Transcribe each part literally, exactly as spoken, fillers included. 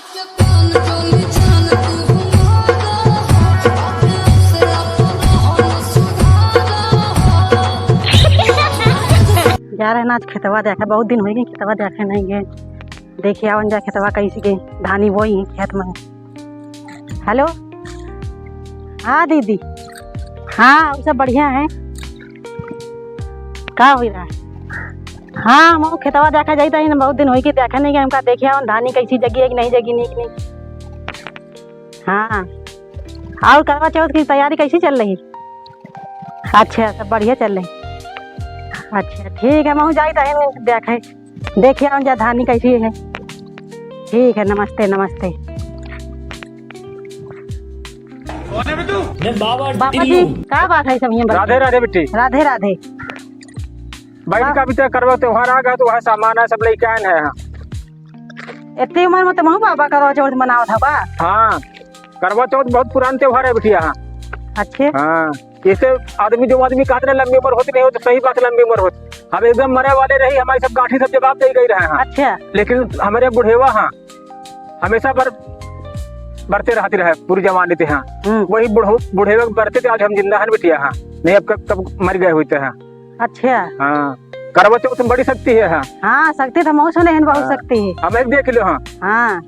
जा रहे ना आज खेतवा देखे, बहुत दिन होइ गए खेतवा देखे नहीं गए। देखिए आवन जा खेतवा कैसे गए, धानी बोई है खेत में। हेलो, हाँ दीदी, हाँ, उ सब बढ़िया है। का होइ रहा है? हाँ, हम खेतवा देखे जाइत ही ना, बहुत दिन होइ गए देखे नहीं गए हमका। देखिए आवन धानी कैसी जगी है कि नहीं जगी, नहीं कि नहीं। हाँ, और करवा चौथ की तैयारी कैसी चल रही? अच्छा, सब बढ़िया चल रही। अच्छा, ठीक है, महू जाइत ही देखे, देखिए आवन जा धानी कैसी है। ठीक है, नमस्ते, नमस्ते। बाबा जी, का बात है सब यहाँ बैठे? राधे राधे बेटी। राधे राधे। बैठ का अभी तक करवा त्योहार आ गया तो वह सामान है सब लेके आए हैं। इतनी उम्र में तो महू बाबा करवा चौथ मनावत हवा। हाँ, करवा चौथ बहुत पुरान त्योहार है बिटिया। हाँ। अच्छे। हाँ, इससे आदमी, जो आदमी कहते ना लंबी उम्र होती नहीं हो, तो सही बात, लंबी उम्र होती। हम एकदम मरे वाले रही, हमारी सब गांठी सब जवाब दे गई रहे हैं। अच्छा। लेकिन हमारे बुढ़ेवा हाँ हमेशा बर-, बरते रहती रहे पूरी जवानी ते हाँ। हम्म। वही बुढ़ो-, बुढ़ेवा बरते थे, आज हम जिंदा हैं बिटिया हाँ, नहीं अब कब, कब मर गए होते हैं। अच्छा। हाँ, करवा चौथ में बड़ी शक्ति है हाँ। हाँ, शक्ति तो महू सुने हैं, बहुत हाँ। शक्ति है। हम एक देख लो हाँ। हाँ।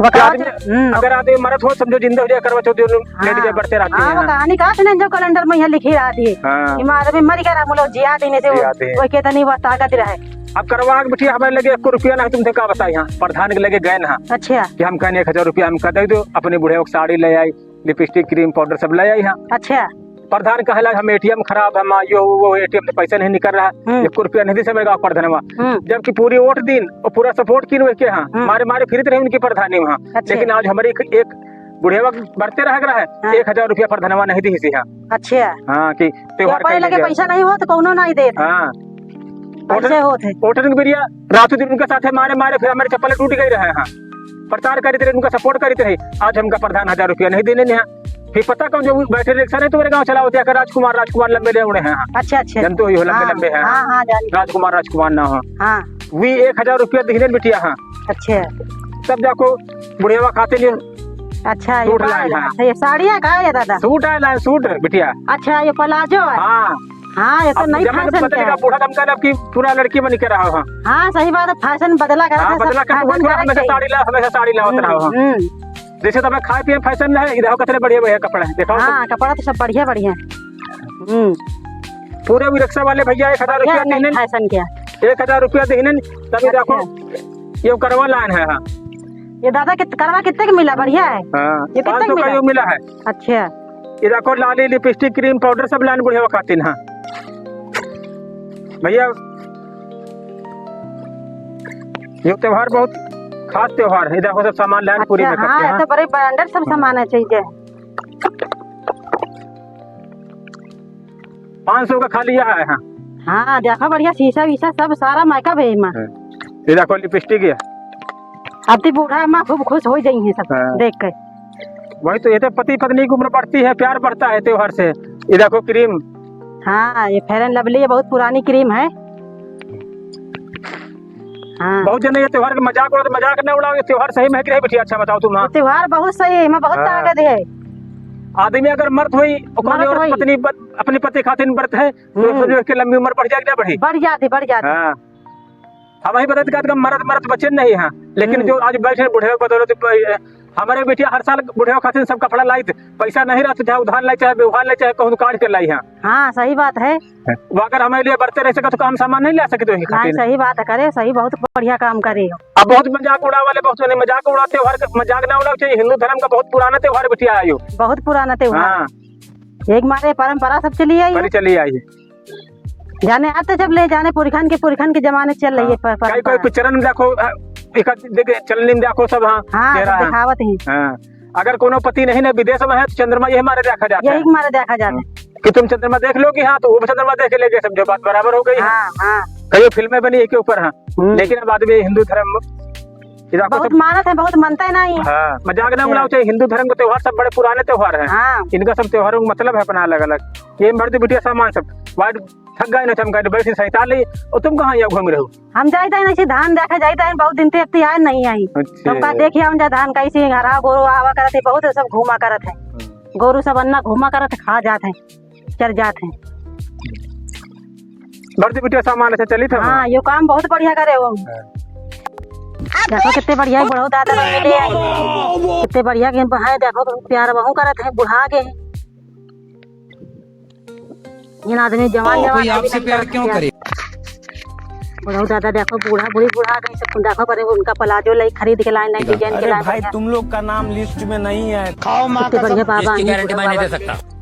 वकावत, आदमी, हम्म। अगर आदमी मरत हो, समझो जिंदा हो जाए, करवा चौथ दिन हाँ। लेट जाए, बढ़ते रहते हाँ, हैं। वो कहानी कहा सुने जो कैलेंडर में यहाँ लिखी रहती है। हाँ। कि माँ आदमी मर गया, हम लोग जिया देने से वो, जिया दे। वो कितनी वो ताकत रहे। अब करवा के बिटिया हमारे लगे एक रुपया नहीं, तुमसे का बताई हाँ, प्रधान के लगे गए ना। अच्छा। कि हम कहने एक हजार रुपया हमका दे दो, अपने बुढ़े को साड़ी ले आई, लिपस्टिक, क्रीम, पाउडर सब ले आई हाँ। अच्छा। प्रधान कहला हम एटीएम खराब है, हाँ, यो वो एटीएम से पैसा नहीं निकल रहा, हम्म। एक रुपया नहीं दे सकेगा प्रधानवा। हम्म। जबकि पूरी वोट दिन और पूरा सपोर्ट किन के हाँ, हम्म। मारे मारे फिरत रहे उनकी प्रधानी हाँ। अच्छा। लेकिन आज हमारी एक, एक बुढ़ेवा बढ़ते रह रहा है, हाँ। एक हजार रुपया प्रधानवा नहीं दी से हाँ। अच्छा। हाँ, कि त्योहार व्यापारी करने लगे गया। पैसा नहीं हो तो कौनो नहीं देत। हाँ। पैसे होत है। वोटन के बिरिया रातों दिन उनके साथ है, मारे मारे फिर हमारे चप्पल टूट गई रहे हाँ। प्रचार करीत रहे, उनका सपोर्ट करीत रहे। आज हमका प्रधान हजार रुपया नहीं देने ने हाँ। फिर पता कौन जो बैठे रिक्शा नहीं तुम्हारे गाँव चलावत है, राजकुमार, राजकुमार लंबे ले उड़े हैं हाँ। अच्छा, अच्छा। जनतो ही हो, लंबे हाँ, लंबे हैं हाँ, हाँ। हाँ, जानी। राजकुमार, राजकुमार ना हो। हाँ। वी एक हजार रुपया दिहने बिटिया हाँ। अच्छा। तब जाको बुढ़ेवा खाते लिए अच्छा, ये सूट लाए हैं। अच्छा, ये साड़िया का है दादा? सूट है लाए, सूट बिटिया। अच्छा, ये प्लाजो है? हाँ। हाँ, ये तो अब नई जमाने फैशन बदल के गया, है। बूढ़ा दमका अब की पूरा लड़की बन के रहा हो। हाँ, सही बात है, फैशन बदला करत हाँ, है, सब बदला के फैशन पूरा करे हमेशा चाहिए। साड़ी ला, हमेशा साड़ी लावत हम्म, रहा हो। हम्म। जैसे तो हमें खाए पिए फैशन है, इधर कितने बढ़िया बढ़िया कपड़ा है, देखो। हाँ, कपड़ा तो सब बढ़िया बढ़िया है। हम्म। पूरे भी रिक्शा वाले भैया एक हजार बढ़िया रुपया है, नई देने, फैशन के। एक हजार रुपया देने, तभी अच्छा। देखो, ये करवा लाइन है, हाँ। ये दादा कित-, करवा कितने के मिला? बढ़िया है? हाँ, ये कितने पाँच सौ का मिला? यो मिला है। अच्छा। ये देखो, लाली, लिपस्टिक, क्रीम, पाउडर सब लाइन बुढ़ेवा खातिन, हाँ। भैया, ये त्योहार बहुत खास त्योहार है। ये देखो, सब सामान लाइन पूरी अच्छा, मेकअप हाँ, के, हाँ। ये तो बड़े ब्रांडेड सब हाँ। सामान है चाहिए। पाँच सौ का खाली यह है, हाँ। हाँ, देखो बढ़िया शीशा वीशा सब सारा मेकअप है एमा। हाँ। ये देखो लिपस्टिक है। अब ती बूढ़ा अम्मा खूब खुश हो जाई हैं सब हाँ। देख के। वही तो, ये तो पति पत्नी की उम्र बढ़ती है, प्यार बढ़ता है त्योहार से। ये देखो क्रीम। हाँ, ये Fair and Lovely, ये बहुत पुरानी क्रीम है। हाँ। बहुत जने ये त्योहार के मजाक उड़ाते, मजाक न उड़ाओ, ये त्योहार सही में है कि नहीं बिटिया? अच्छा बताओ तुम, हाँ। ये त्योहार बहुत सही है, एमा बहुत हाँ। ताकत है। आदमी अगर मर्द होई, ओकर मर्द और होई। पत्नी ब-, अपनी पति खातिर व्रत है, तो हम्म। समझो कि लंबी उम्र बढ़ जाए कि ना बढ़ी? बढ़ जाती, बढ़ जाती। हाँ। हम ही बदत का मरत, मरत बचे नहीं हैं, लेकिन हम्म। जो आज बैठे बूढ़े बदौलत प-, हमारे बिटिया हर साल बूढ़े खातिर सब कपड़ा लाई थे, पैसा नहीं रहता, चाहे उधार लाई, चाहे व्यवहार लाई, चाहे कहूँ काढ़ के लाई है। हाँ, सही बात है। वो अगर हमारे लिए बरते रह सके तो हम सामान नहीं ला सके तो ही नहीं, खातिर। सही बात है, करे, सही, बहुत बढ़िया काम करे हो। अब बहुत मजाक उड़ा वाले, बहुत जने मजाक उड़ाते हो, हर मजाक ना उड़ाओ चाहिए। हिंदू धर्म का बहुत पुराना त्योहार बिटिया आयो। बहुत पुराना त्योहार। हाँ। एक मारे परंपरा सब चली आई है। चली आई है। जाने आते जब ले जाने पुरखन के, पुरखन के जमाने चल रही है हाँ। प-, परंपरा। कई कोई पिक्चरन में देखो, अ, एक देखे चलनी में देखो सब, हाँ, हाँ, चेहरा सब है। दिखावत ही। हाँ। अगर कोनो पति नहीं ना विदेश में है तो चंद्रमा यही मारे देखा जाता यही है। मारे देखा जाता है। हम्म। कि तुम चंद्रमा देख लो कि हाँ, तो वो भी चंद्रमा देख लेके समझो बात बराबर हो गई है। हाँ, हाँ। कई फिल्में बनी है के ऊपर, हाँ। हम्म। लेकिन अब आदमी हिंदू धर्म इधर को बहुत सब मानत है, बहुत मनते नहीं। हाँ, मजाक ना अच्छा। उड़ाओ चाहिए, हिंदू धर्म के त्योहार सब बड़े पुराने त्योहार हैं। हाँ। इनका सब त्योहारों का मतलब है अपना अलग-अलग। ये मर्द बिटिया सामान सब। वाइट थक गए ना, हम कहे बैठ के सैताली, और तुम कहाँ यहाँ घूम रहे हो? हम जाइत है ना, ऐसे धान देखे जाइत है, बहुत दिन ते अब तैयार नहीं आई। अच्छा। तो हमका देखिए, हम जा धान कैसे हरा गोरू आवा करत है, बहुत सब घूमा करत है। हम्म। गोरू सब अन्ना घूमा करत है, खा जात है, चर जात है। भरती बिटिया सामान से चलित है। हाँ, यो काम बहुत बढ़िया करे हो। हाँ। देखो कितने बढ़िया है, बुढ़ऊ दादा रहे हैं। कितने बढ़िया के है, देखो प्यार बहू करत है, बुढ़ा के है। इन आदमी जवान, जवान कोई आदमी आपसे प्यार क्यों करे? बुढ़ऊ दादा देखो, बूढ़ा बूढ़ी बुढ़ा गई, सब देखो, पर उनका प्लाजो लाई खरीद के लाइन, लाइन डिजाइन के अरे लाइन भाई, बढ़िया। तुम लोग का नाम लिस्ट में नहीं है। खाओ माँ कितने बढ़िया कसम। बाबा इसकी हैं, गारंटी बुढ़ऊ मैं नहीं बाबा। दे सकता।